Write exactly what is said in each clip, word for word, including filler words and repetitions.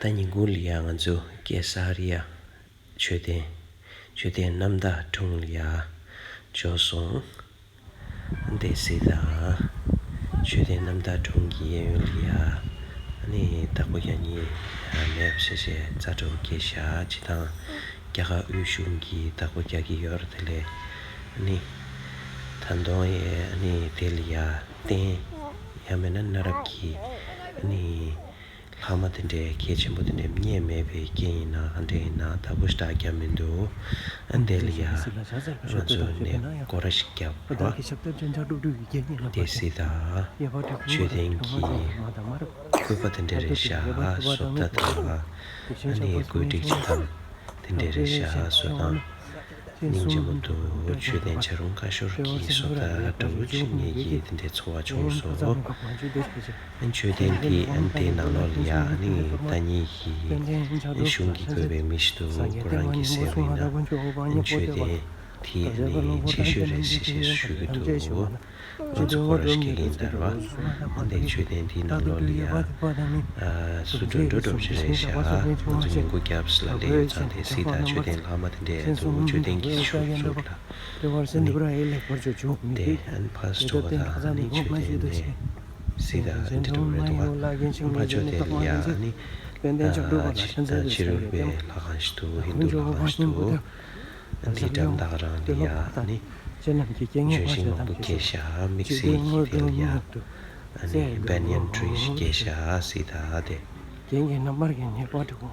ད་ཉིན་གུང་ལ་ཡ་ང་ཚོ་ཀེ་ས་རི་ཡ་མཆོད་རྟེན། མཆོད་རྟེན་རྣམ་དག་དྲུང་ལ་ཡ་འབྱོར་སོང་། འདི་སྲིད་དང་། མཆོད་རྟེན་རྣམ་དག་དྲུང་གི་གཡས་གཡོན་ལ་ཡ། ཨ་ནི་བདག་པོ་རྒྱག་མཁན་མེད་པ་བྱས་བྱས་རྩ་འགྲོ་སྐྱེས་ཤག་ཅི་དང་། རྒྱ་གར་དབུས་གཞུང་གིས་བདག་པོ་རྒྱག་གི་ཡོད་རེད། དེ་ལས་ཨ་ནི་ད་དུང་ཡ་ཨ་ནི་དེ་ལ་ཡ་རྟེན་ཡང་མིན་ན་གནའ་རབས་ཀྱི་ཨ་ནི་ལྷག་མ་དེ་འདྲའི་གལ་ཆེན་པོ་དེ་འདྲའི་རྙེད་མེད་པའི་རྐྱེན་ཡིན་ན་ག་འདྲ་ཡིན་ན་བདག་པོ་ཞེ་དྲག་བརྒྱབ་མི་འདུག་ཨ་འདི་ལ་ཡ་ང་ཚོ་ནས་སྐོར་ར་ཞིག་བརྒྱབ་རོགས། དེ་སྲིད་དང་མཆོད་རྟེན་གྱི་བཀོད་པ་དེ་འདྲ་རེད་ཤག་བཟོ་ལྟ་དང་ཨ་ནི་བཀོད་སྒྲིག་བྱེད་སྟངས་དེ་འདྲ་རེད་ཤག་བཟོ་སྟངས། སྙིང་རྗེ་མོ་འདུག་མཆོད་རྟེན་བྱ་རུང་ཁ་ཤོར་གྱི་བཟོ་ལྟ་འདྲ་བོ་ཅིག་ངེད་ཀྱིས་དེ་འདྲའི་ཚོར་བ་བྱུང་སོང་། མཆོད་རྟེན་འདི་ཨ་ནི་དེའི་ནང་ལོགས་ལ་ཡ་ཨ་ནི་ད་ཉིད་ཀྱི་གཞུང་གིས་བཀོད་པའི་མི་ཞིག་འདུག་ཁོ་རང་གིས་ཟེར་བ་ཡིན་ན་ཨ་ནི་མཆོད་རྟེན་དེ་ཨ་ནི་ཆེ་ཤོས་རེད་ཟེར་ཞེས་ཞུ་གི་འདུག་ང་ཚོ་སྐོར་ར་ཞིག་གི་ཡིན་ད་ར་བ། ཨ་ནི་མཆོད་རྟེན་དེའི་ནང་ལོགས་ལ་ཡ་ཨ་སུ་འགྲོ་འགྲོ་འགྲོ་ཞིག་རེད་ཤག་ང་ཚོ་ཉིན་གུང་རྒྱབ་ལ་སླེབས་ཡོད་ཙང་དེ་སྲིད་དང་མཆོད་རྟེན་ལྷག་མ་དེ་འདྲས་འདུག་མཆོད་རྟེན་གྱི་ཤུལ་ཟུར་ལ་དེ་ཨན་ཕ་སི་ཊོ་བ་དང་ཨ་ནི་མཆོད་རྟེན་ནས་སྲིད་དང་འདི་འདྲ་རེད་འདུག་ཨ་ཕ་ཆོས་དེ་ལ་ཡ་ཨ་ནི་ཕྱི་རོལ་པའི་ལྷ་ཁང་ཞིག་འདུག་ཧིན་དུ་ལྷ་ཁང་ཞིག་འདུག་འདི་འགྲམ་དག་རང་ལ་ཡ་ཨ་ནི་ལྗོན་ཤིང་མང་པོ་སྐྱེས་ཤག་དམིགས་བསལ་གྱི་དེ་ལ་ཡ་ཨ་ནི་བེན་ཡན་ཊི་རི་ཞིག་སྐྱེས་ཤག་སྲིད་དང་དེ། རྒྱན་གྱི་རྣམ་པར་གྱི་ཉེས་པ་དྲུག་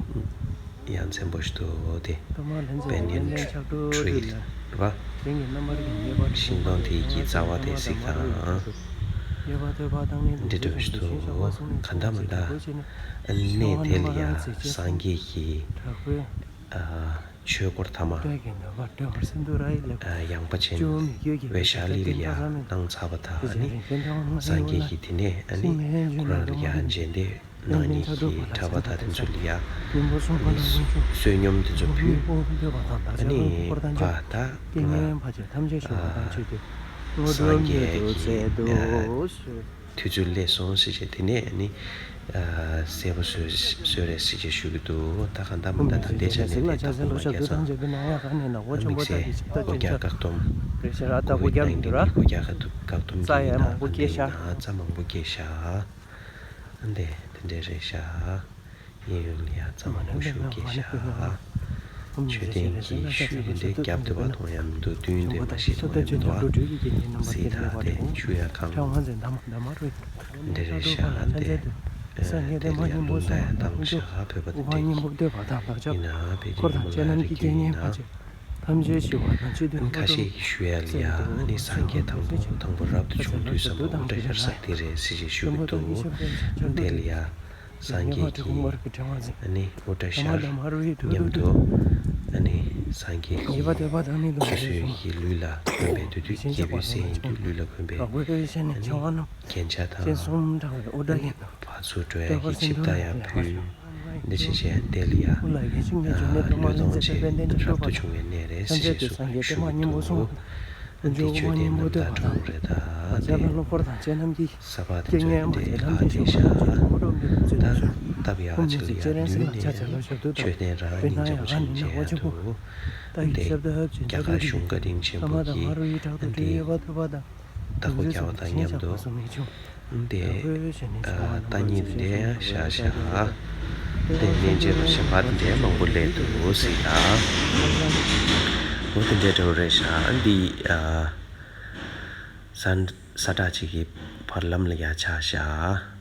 ཡ་མཚན་པོ་ཞིག་འདུག་དེ་པེ་ནི་ཡན་ཊི་རི་རེད་པ། ཤིང་སྡོང་དེ་གི་རྩ་བ་དེ་གཟིགས་དང་། འདི་འདྲ་ཞིག་འདུག་ག་འདྲ་མི་འདྲ། གནས་དེ་ལ་ཡ་སངས་རྒྱས་ཀྱི་ཆོས་སྐོར་ཐ་མ་ཡངས་པ་ཅན་ཝེ་ཤ་ལི་ལ་ཡ་གནང་ཚར་བ་དང་ནི་སངས་རྒྱས་ཀྱིས་དེ་ནས་ཨ་ནི་ཁོ་རང་ལ་ཡ་མཇལ་འདོད་གནང་མཁན་གྱི་གྲྭ་པ་དང་དེ་ཚོ་ལ་ཡ་ཨ་ནི་བསོད་སྙོམས་དེ་ཚོ་ཕུལ། ཨ་ནི་ཕ་ད་ང་སངས་རྒྱས་ཀྱི་དུས་ཚོད་སླེབས་སོང་ཟེར་བྱས་དེ་ནས་ཨ་ནི་གསལ་པོ་བཟོས་བཟོས་རེད་ཟེར་བྱས་ཞུ་གི་འདུག་ད་གང་ལྟར་མི་འདྲ་ད་ལྟའི་ཆ་ནས་དེ་ད་ཁོང་མ་རྒྱ་ཚང་དམིགས་བསལ་སྒོ་རྒྱག་བཀག་སྡོམ་ཀོ་ཝིད་ནའིན་ཊིན་གི་སྒོ་རྒྱག་བཀག་སྡོམ་གྱི་ནང་ག་འདྲའི་ཡིན་ན་རྩྭ་མང་པོ་སྐྱེས་ཤག་འདི་དེ་འདྲས་རེད་ཤག་གཡས་གཡོན་ལ་ཡ་རྩྭ་མང་པོ་ཞིག་སྐྱེས་ཤག་མཆོད་རྟེན་གྱི་ཤུལ་དེ་འདྲའི་རྒྱབ་དེ་བ་མཐོང་ཡ་མི་འདུག་མདུན་དེ་མ་ཤེས་མཐོང་ཡ་མི་འདུག་ཨ་སྲིད་ད་དེ་ཆུ་ཡ་ཁང་འདི་རེད་ཤག་འདི་དེ་ལ་ཡ་རླུང་ལ་ཡ་བཏང་ཤག་བོད་པ་དེ་འདྲས་ཡིན་ན་བོད་ཀྱི་ཉིན་མོ་ལ་རིག་གི་ཡིན་ན། ཁ་ཤས་ཀྱིས་ཞུ་ཡ་ལ་ཡ་ཨ་ནི་སངས་རྒྱས་དང་པོ་དང་པོ་རབ་ཏུ་བྱུང་དུས་ཙམ་པ་དབུ་སྐྲ་ཤར་ས་དེ་རེད་ཟེར་ཞེས་ཞུ་གི་འདུག་དེ་ལ་ཡ་སངས་རྒྱས་ཀྱི་ཨ་ནི་དབུ་སྐྲ་ཤར་མཉམ་དུ་ཨ་ནི་སངས་རྒྱས་ཀྱི་སོ་སོའི་ལུས་ལ་གོན་པའི་དུས་དུས་རྒྱལ་པོའི་སྲས་ཡིན་དུས་ལུས་ལ་གོན་པའི་ཨ་ནི་རྒྱན་ཆ་དང་ཨ་ནི་ཕར་ཚུར་འགྲོ་ཡ་གི་ཆིབས་རྟ་ཡང་ཕུལ། འདི་བྱས་བྱས་འདི་ལ་ཡ་བློས་གཏོང་བྱས་རབ་ཏུ་བྱུང་བའི་གནས་རེད་ཟེར་ཞེས་གསུངས་པའི་ཤུགས་ཀྱིས་འདུག་འདི་མཆོད་རྟེན་རྣམ་དག་དྲུང་རེད་ད་དེ་ས་ཕག་དེ་ཚོའི་འདི་ལ་དེ་ཤ་ད་སྟབས་ཡག་ཅིག་ལ་ཡ་ལུས་ནས་མཆོད་རྟེན་རང་སྙིང་རྗེ་པོ་ཅན་མཇལ་ཡ་འདུག་འདི་རྒྱ་གར་གཞུང་བཀའ་དྲིན་ཆེན་པོ་གིས་འདི་བདག་པོ་རྒྱག་པ་དང་མཉམ་དུ། དེ་ཨ་རྟ་གཉིས་དེ་འདྲ་ཡང་བཞག་བཞག་དེ་གནས་མཇལ་བ་གཞན་པ་དེ་འདྲ་མང་པོ་སླེབས་འདུག་ཟེར་ཡ། འོ་དེ་འདྲ་འདྲ་བོ་རེད་ཤག་འདི་ཨ་ས་ས་བཀྲ་གཅིག་གི་བར་ལམ་ལ་ཡ་ཆགས་ཤག